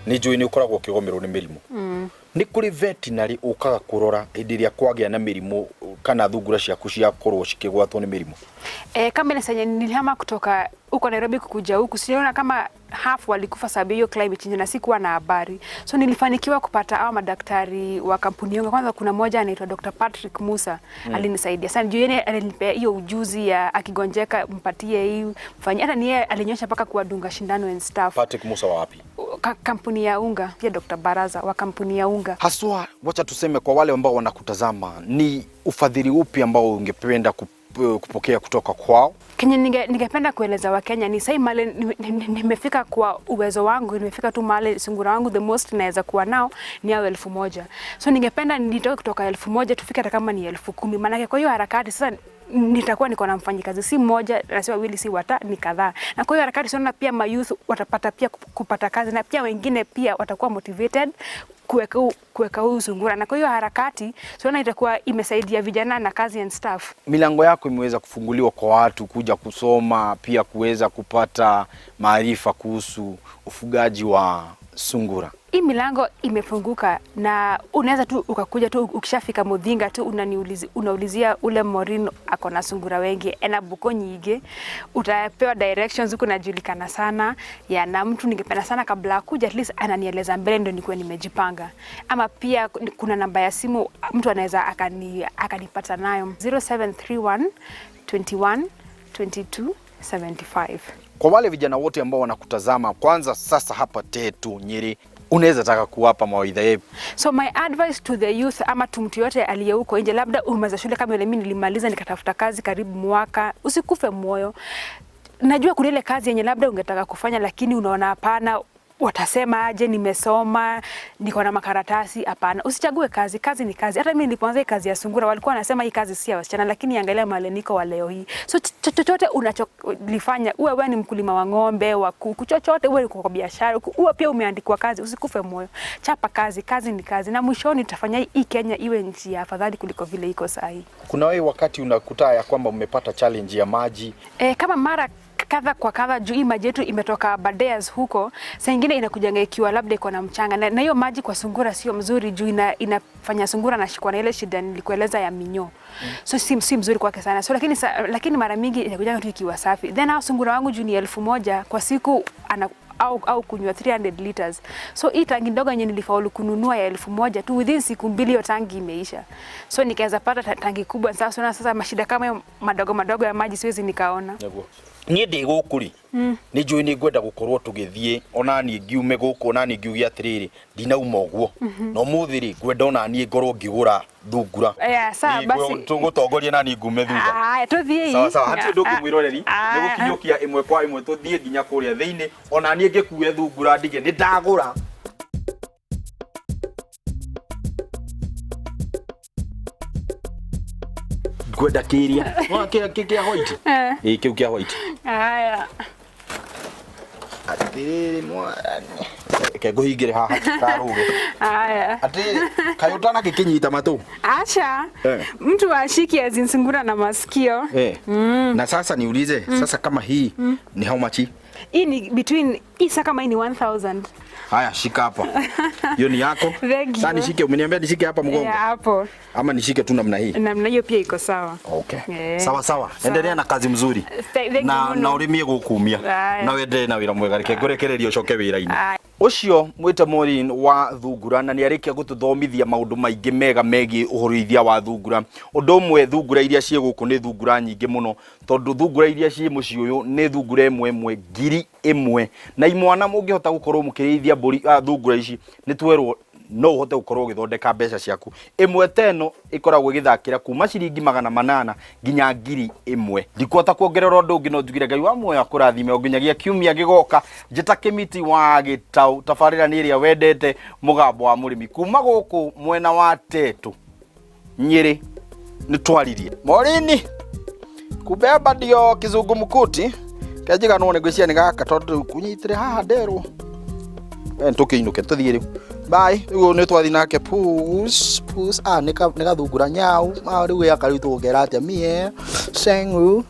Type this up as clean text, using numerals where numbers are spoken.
Nĩ njũĩ nĩ ũkoragwo ũkĩgũmĩrwo nĩ mĩrimũ. Nĩ kũrĩ veterinary ũkaga kũrora hĩndĩ ĩrĩa kwagĩa na mĩrimũ kana thungura ciaku ciakorwo cikĩgwatwo nĩ mĩrimũ? Eh, kama ile senye nilihama kutoka huko Nairobi kukuja huku, siliona kama half walikufa sababu hiyo climate change na sikuwa na habari. So nilifanikiwa kupata hao madaktari wa kampuni yangu. Kwanza kuna mmoja anaitwa Dr. Patrick Musa, alinisaidia sana juu yeye alinipea hiyo ujuzi ya akigonjeka mpatie hii mfanyie, hata ni yeye alinyosha mpaka kuwadunga shindano and stuff. Patrick Musa wa wapi? Kampuni ya unga pia, Dr. Baraza wa kampuni ya unga. Haswa wacha tuseme kwa wale ambao wanakutazama, ni ufadhili upi ambao ungependa kupokea kutoka kwao? Kenye ningependa kueleza Wakenya ni sai mahali nimefika kwa uwezo wangu, nimefika tu mahali sungura wangu the most naweza kuwa nao ni hao 1000. So ningependa nitoke kutoka 1000 tufike hata kama ni 10,000. Maanake kwa hiyo harakati sasa nitakuwa niko na mfanyikazi si mmoja na si wawili si wata ni kadhaa. Na kwa hiyo harakati siona pia mayouth watapata pia kupata kazi na pia wengine pia watakuwa motivated kuweka huu sungura. Na kwa hiyo harakati siona itakuwa imesaidia vijana na kazi and stuff. Milango yako imeweza kufunguliwa kwa watu kuja kusoma, pia kuweza kupata maarifa kuhusu ufugaji wa sungura. Hii milango imefunguka na unaweza tu ukakuja tu, ukishafika Muthinga tu unaulizia ule Maureen ako na sungura wengi ena buko nyingi, utapewa directions huko, najulikana sana ya na mtu ningependa sana kabla akuja at least ananieleza mbele ndio nikuwe nimejipanga. Ama pia kuna namba ya simu mtu anaweza akanipata nayo 0731 21 22 75. Kwa wale vijana wote ambao wanakutazama kwanza sasa hapa Tetu Nyeri, unaweza taka kuwapa mawaidha yepi? So my advice to the youth ama tu mtu yote aliye huko nje, labda umemaliza shule kama vile mimi nilimaliza nikatafuta kazi karibu mwaka, usikufe moyo. Najua kuna ile kazi yenye labda ungetaka kufanya lakini unaona hapana, watasema aje, nimesoma, niko na makaratasi. Hapana, usichague kazi, kazi ni kazi. Hata mimi nilipoanza hii kazi ya sungura walikuwa wanasema hii kazi si ya wasichana, lakini angalia mahali niko wa leo hii. So chochote unacholifanya, uwe wewe ni mkulima wa ng'ombe, wa kuku, chochote, uwe uko kwa biashara, uwe pia umeandikwa kazi, usikufe moyo. Chapa kazi, kazi ni kazi, na mwishoni tutafanya hii Kenya iwe nchi ya afadhali kuliko vile iko saa hii. Kuna wewe wakati unakuta ya kwamba umepata challenge ya maji? Kama mara kadha kwa kadha juu hii maji yetu imetoka Aberdares huko, saa nyingine inakujanga ikiwa labda iko na mchanga, na hiyo maji kwa sungura sio mzuri juu inafanya sungura anashikwa na ile shida nilikueleza ya minyoo. So si mzuri kwake sana. So lakini mara mingi inakujanga tu ikiwa safi. Then hao sungura wangu juu ni 1000 kwa siku ana au kunywa 300 liters. So hii tangi ndogo yenye nilifaulu kununua ya 1000 tu within siku mbili hiyo tangi imeisha. So nikaweza pata tangi kubwa. Sasa sasa mashida kama hiyo madogo madogo ya maji siwezi nikaona. Niguo. Niĩ ndĩ gũkũ rĩ, nĩ njũĩ nĩ ngwenda gũkorwo tũgĩthiĩ ona niĩ ngiume gũkũ, ona niĩ ngiuge atĩrĩrĩ, ndinauma ũguo. Na ũmũthĩ rĩ, ngwenda ona niĩ ngorwo ngĩgũra thungura. Sawa, Ĩ, basi. Tũgũtongoria na niĩ ngume thutha. Haya, tũthiĩ. Sawa, sawa, hatirĩ ũndũ ũngĩ mwĩroreri, nĩ gũkinyũkia ĩmwe kwa ĩmwe tũthiĩ nginya kũrĩa thĩinĩ, ona niĩ ngĩkue thungura ndige nĩ ndagũra. Ngwenda kĩrĩa. Wona kĩa white? Ĩ, kĩu kĩa white. Haya. Atĩrĩrĩ mwathani. Reke ngũhingĩre haha karũge. Haya. Atĩrĩrĩ, kaĩ ũtanakĩkĩnyita matũ? Acha. Mtu ashiki azinsungura na masikio. Na sasa niulize, sasa kama hii ni how much? Hii ni between, hii sasa kama hii ni 1000. Haya, shika hapa. Hiyo ni yako. Thank you. Sasa nishike, umeniambia nishike hapa mgongo? Yeah, hapo. Ama nishike tu namna hii? Namna hiyo pia iko sawa. Okay. Sawa sawa. Endelea na kazi mzuri. Thank you Na muno. urimie gukumia. Haya. Na wendelee na wira mwega. Reke ngũrekererie ucoke wira-inĩ. Haya. Ucio mwite Maureen wa thungura na nĩarĩkia gũtũthomithia maũndũ maingĩ mega megiĩ ũrĩithia wa thungura. Ũndũ ũmwe thungura iria ciĩ gũkũ nĩ thungura nyingĩ mũno, tondũ thungura iria ciĩ mũciĩ ũyũ nĩ thungura ĩmwe ĩmwe ngiri ĩmwe. Na imwana mũngĩhota gũkorwo mũkĩrĩithia thungura ici, nĩ twerwo no ũhote gũkorwo ũgĩthondeka mbeca ciaku. Ĩmwe ta ĩno ĩkoragwo ĩgĩthakĩra kuma ciringi magana manana nginya ngiri ĩmwe. Ndikuhota kuongerera ũndũ ũngĩ, no njugire Ngai wa muoyo akũrathime o nginyagia kiumia gĩgoka. Njĩta Kĩmiti wa Gĩtaũ, tabarĩra nĩ ĩrĩa wendete, mũgambo wa mũrĩmi kuma gũkũ mwena wa Tetu Nyĩrĩ. Nĩ twaririe Morini kubeba ndio kizungumkuti kenjiganwo nĩ ngwĩciria nĩ gaka tondũ rĩu kunyitĩre haha nderwo. Tũkĩinũke tũthiĩ rĩu. Bye. Rĩu nĩ twathiĩ nake pus pus. Nĩ gathungura nyau. Rĩu gaka rĩu tũgũkera atĩa mie sengu.